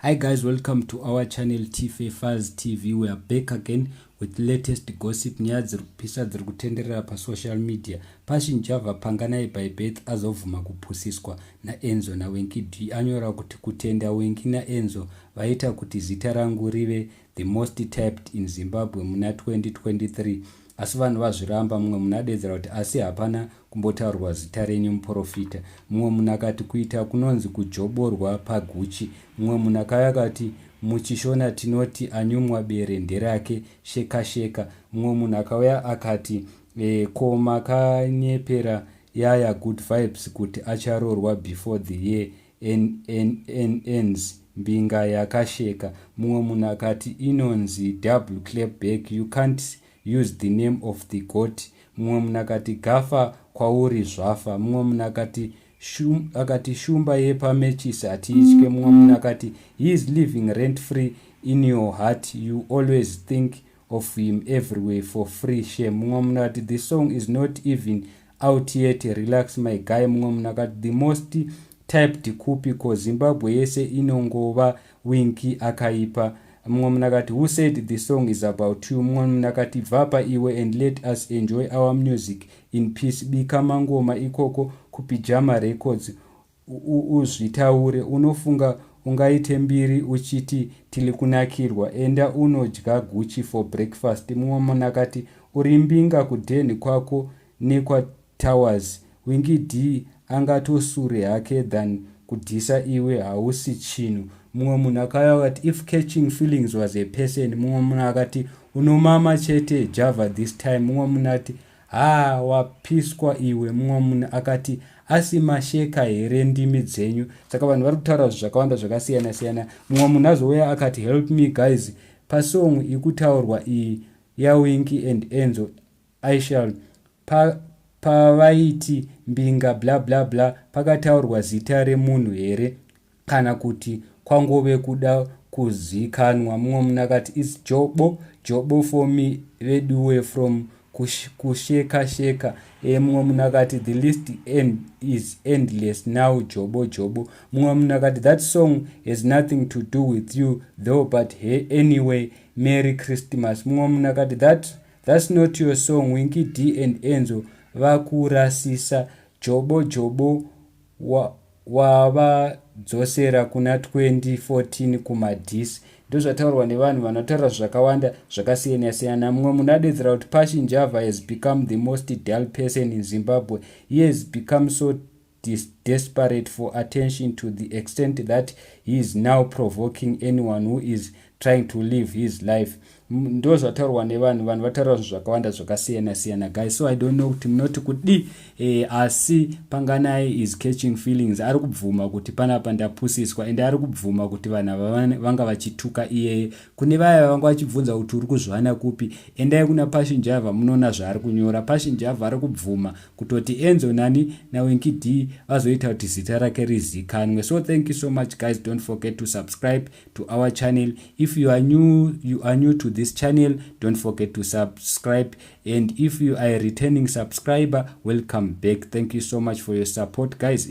Hi guys, welcome to our channel Tfa Faz TV. We are back again with latest gossip, nyaya dziri kupisa dziri kutenderera pasocial media. Passion Java Panganai by birth azobvuma kupusiswa naEnzo naWinky D. Anyora kuti kutenda Winky naEnzo vaita kuti zita rangu rive the most typed in Zimbabwe muna 2023, asi vanhu vazviramba. Mumwe munhu adedzera kuti asi hapana kumbotaurwa zita renyu, muprofita. Mumwe munhu akati kuita kunonzi kujoborwa paGucci. Mumwe munhu akauya akati muchiShona tinoti anyumwa bere nderake, sheka sheka. Mumwe munhu akauya akati ko makanyepera Yaya Good Vibes kuti acharorwa before the year ends, mbinga yakasheka. Mumwe munhu akati inonzi double clap back, you can't use the name of the goat. Mumwe munhu akati gafa kwauri zvafa. Mumwe munhu akati shumba yepamechisi hatiitye. Mumwe munhu akati he is living rent free in your heart, you always think of him everywhere for free, shame. Mumwe munhu akati the song is not even out yet, relax my guy. Mumwe munhu akati the most typed kupi ko, Zimbabwe yese inongova Winky akaipa. Mumwe munhu akati who said the song is about you? Mumwe munhu akati bvapa iwe and let us enjoy our music in peace, bika mangoma ikoko kuPyjama Records uzvitaure. Unofunga ungaite mbiri uchiti tiri kunakirwa? Enda unodya Gucci for breakfast. Mumwe munhu akati uri mbinga kudheni kwako nekwaTowers. Winky D angatosure hake than kudhisa iwe, hausi chinhu. Mumwe munhu akauya akati if catching feelings was a person. Mumwe munhu akati unomama chete Java this time. Mumwe munhu ati ha, wapiswa iwe. Mumwe munhu akati asi masheka here ndimi dzenyu? Saka vanhu vari kutaura zvakawanda zvakasiyana siyana. Mumwe munhu azouya akati help me guys, pasong ikutaurwa iyi yaWinky and Enzo Ishall pavaiti mbinga bla bla bla, pakataurwa zita remunhu here kana kuti kwangove kuda kuzikanwa? Mumwe munhu akati it's jobo jobo for me veduwe, from kusheka sheka. Mumwe munhu akati the list is endless now, jobo jobo. Mumwe munhu akati that song has nothing to do with you though, but hey, anyway, merry Christmas. Mumwe munhu akati that's not your song, Winky D and Enzo vakurasisa, jobo jobo wavadzosera kuna 2014 kumadhisi. Ndozvataurwa nevanhu vanotaura zvakawanda zvakasiyana siyana. Mumwe munhu adedzera kuti Passion Java has become the most dull person in Zimbabwe. He has become so desperate for attention to the extent that he is now provoking anyone who is trying to live his life. Ndo zvataurwa nevanhu. Vanhu vataura zvinhu zvakawanda zvakasiyana siyana, guys. So I don't know kuti munoti kudi. Asi Panganai is catching feelings. Ari kubvuma kuti panapa ndapusiswa, ende ari kubvuma kuti vanhu ava vanga vachituka iyeye. Kune vaya vanga vachibvunza kuti uri kuzvana kupi, endai kuna Passion Java munoona zvaari kunyora. Passion Java ari kubvuma kutoti Enzo nani naWinky D vazoita kuti zita rake rizikanwe. So thank you so much, guys. Don't forget to subscribe to our channel. If you are new to this channel, don't forget to subscribe, and if you are a returning subscriber, welcome back. Thank you so much for your support, guys.